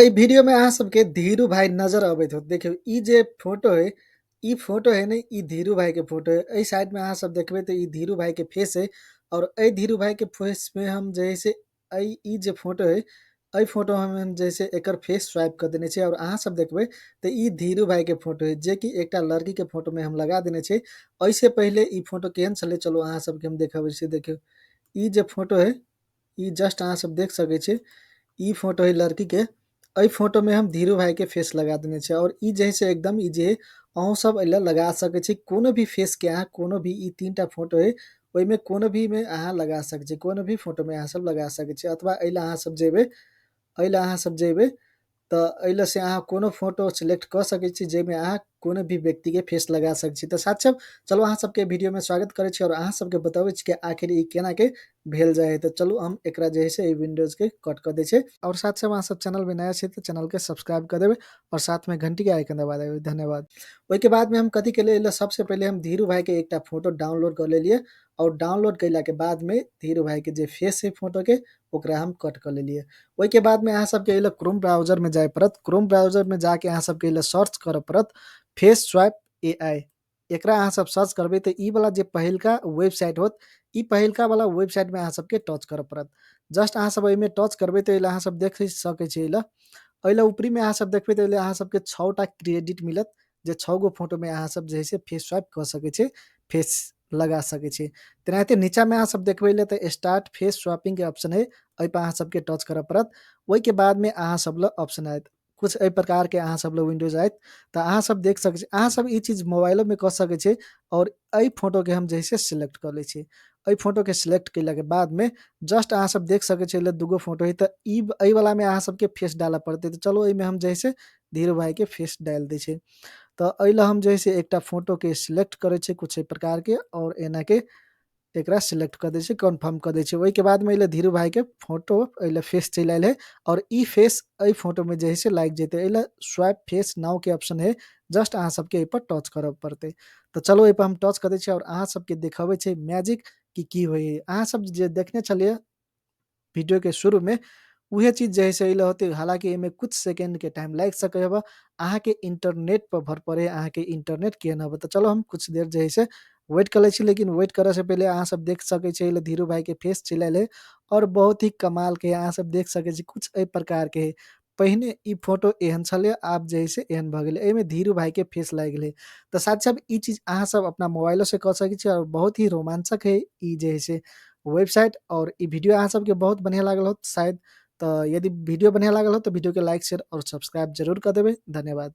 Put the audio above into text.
एहि वीडियो में अहाँ सबके धीरू भाई नजर अबैत होत। देखियौ ई जे फोटो है, ई फोटो है ने ई धीरू भाई के फोटो है। एहि साइड में अहाँ सब देखबै ते ई धीरू भाई के फेस है और एहि धीरू भाई के फेस में हम जे है से एहि ई जे फोटो है, एहि फोटो में हम जे है से एकर फेस स्वाइप क देने छियै और अहाँ सब देखबै ते ई धीरू भाई के फोटो है, जे कि एकटा लड़की के फोटो में हम लगा देने छियै। एहि से पहिले ई फोटो केहन छलै, चलू अहाँ सबके हम देखाबै छी। देखियौ ई जे फोटो है, ई जस्ट अहाँ सब देख सकै छी। ई फोटो है लड़की के। एहि फोटो में हम धीरू भाई के फेस लगा देने छियै और ई जे है से एकदम इजी है। अहूँ सब एहि ला लगा सकै छी। कोनो भी फेस के अहाँ कोनो भी ई 3 टा फोटो है, ओहिमे कोनो भी में अहाँ लगा सकै छी। कोनो भी फोटो में अहाँ सब लगा सकै छी अथवा एहि ला अहाँ सब जेबै, एहि ला अहाँ सब जेबै तऽ एहि ला से अहाँ कोनो फोटो सिलेक्ट कऽ सकै छी, जाहिमे अहाँ कोनो भी व्यक्ति के फेस लगा सकै छी। तऽ साथ सब चलू अहाँ सबके वीडियो में स्वागत करै छी और अहाँ सबके बतबै छी कि आखिर ई केना के भेल जाइ है। तऽ चलू हम एकरा जे है से ई विंडोज के कट कऽ दै छियै और साथ सब अहाँ सब चैनल में नया छी तऽ चैनल के सब्सक्राइब कऽ देबै और साथ में घंटी के आइकन दबा देबै। धन्यवाद। ओहिके बाद में हम कथी केलियै, एहि ला सबसे पहिले हम धीरू भाई के एकटा फोटो डाउनलोड कऽ लेलियै और डाउनलोड कयला के बाद में धीरू भाई के जे फेस है फोटो के ओकरा हम कट कऽ लेलियै। ओहिके बाद में अहाँ सबके एहि ला क्रोम ब्राउजर में जाय पड़त। क्रोम ब्राउजर में जाके अहाँ सबके एहि ला सर्च करऽ पड़त फेस स्वैप एआई। एकरा अहाँ सब सर्च करबै तऽ ई वाला जे पहिलका वेबसाइट होत, ई पहिलका वाला वेबसाइट में अहाँ सबके टच करऽ पड़त। जस्ट अहाँ सब एहिमे टच करबै तऽ एहि ला अहाँ सब देख सकै छी। एहि ला ऊपरी में अहाँ सब देखबै तऽ एहि ला अहाँ सबके 6 टा क्रेडिट मिलत, जे 6 गो फोटो में अहाँ सब जे है से फेस स्वैप कऽ सकै छी, फेस लगा सकै छी। तेनाहिते नीचा में अहाँ सब देखबै ले तऽ स्टार्ट फेस स्वैपिंग के ऑप्शन है, एहि पर अहाँ सबके टच करऽ पड़त। ओहिके बाद में अहाँ सब लग ऑप्शन आयत, कुछ एहि प्रकार के अहाँ सब लग विंडोज आयत। तऽ अहाँ सब देख सकै छी, अहाँ सब ई चीज मोबाइलो में कऽ सकै छी और एहि फोटो के हम जे है से सिलेक्ट कऽ लै छी। एहि फोटो के सिलेक्ट केला के बाद में जस्ट अहाँ सब देख सकै छी एहि दूगो फोटो है, तऽ ई एहि वाला में अहाँ सबके फेस डालऽ पड़तै। तऽ चलू एहिमे हम जे है से धीरू भाई के फेस डालि दै छी। तऽ एहि ला हम जे है से एकटा फोटो के सिलेक्ट करै छी कुछ एहि प्रकार के और एना के एकरा सिलेक्ट कऽ दै छी, कन्फर्म कऽ दै छी। ओहिके बाद में एहि ला धीरू भाई के फोटो एहि ला फेस चलि आयल है और ई फेस एहि फोटो में जे है से लागि जेतै। एहि ला स्वैप फेस नाउ के ऑप्शन है, जस्ट अहाँ सबके एहि पर टच करऽ पड़तै। तऽ चलू एहि पर हम टच कऽ दै छी और अहाँ सबके देखाबै छै मैजिक कि की होइ है। अहाँ सब जे देखने छलियै वीडियो के शुरू में उहे चीज जे है से एहि ला होतै। हालांकि एहिमे कुछ सेकेंड के टाइम लागि सकै हबऽ, अहाँके इंटरनेट पर भर पड़े, अहाँके इंटरनेट केहन हबऽ। तऽ चलू हम कुछ देर जे है से वेट कऽ लै छी, लेकिन वेट करऽ से पहिले अहाँ सब देख सकै छी एहि ला धीरू भाई के फेस चलि आयल है और बहुत ही कमाल के अहाँ सब देख सकै छी कुछ एहि प्रकार के है। पहिने ई फोटो एहन छलै, आब जे है से एहन भऽ गेलै। एहिमे धीरू भाई के फेस लागि गेलै। तऽ साथ साथ ई चीज अहाँ सब अपना मोबाइलो से कऽ सकै छी और बहुत ही रोमांचक है ई जे है से वेबसाइट। और ई वीडियो अहाँ सबके बहुत बढ़िया लागल होत शायद। तऽ यदि वीडियो बढ़िया लागल हो तऽ वीडियो के लाइक, शेयर और सब्सक्राइब जरूर कऽ देबै। धन्यवाद।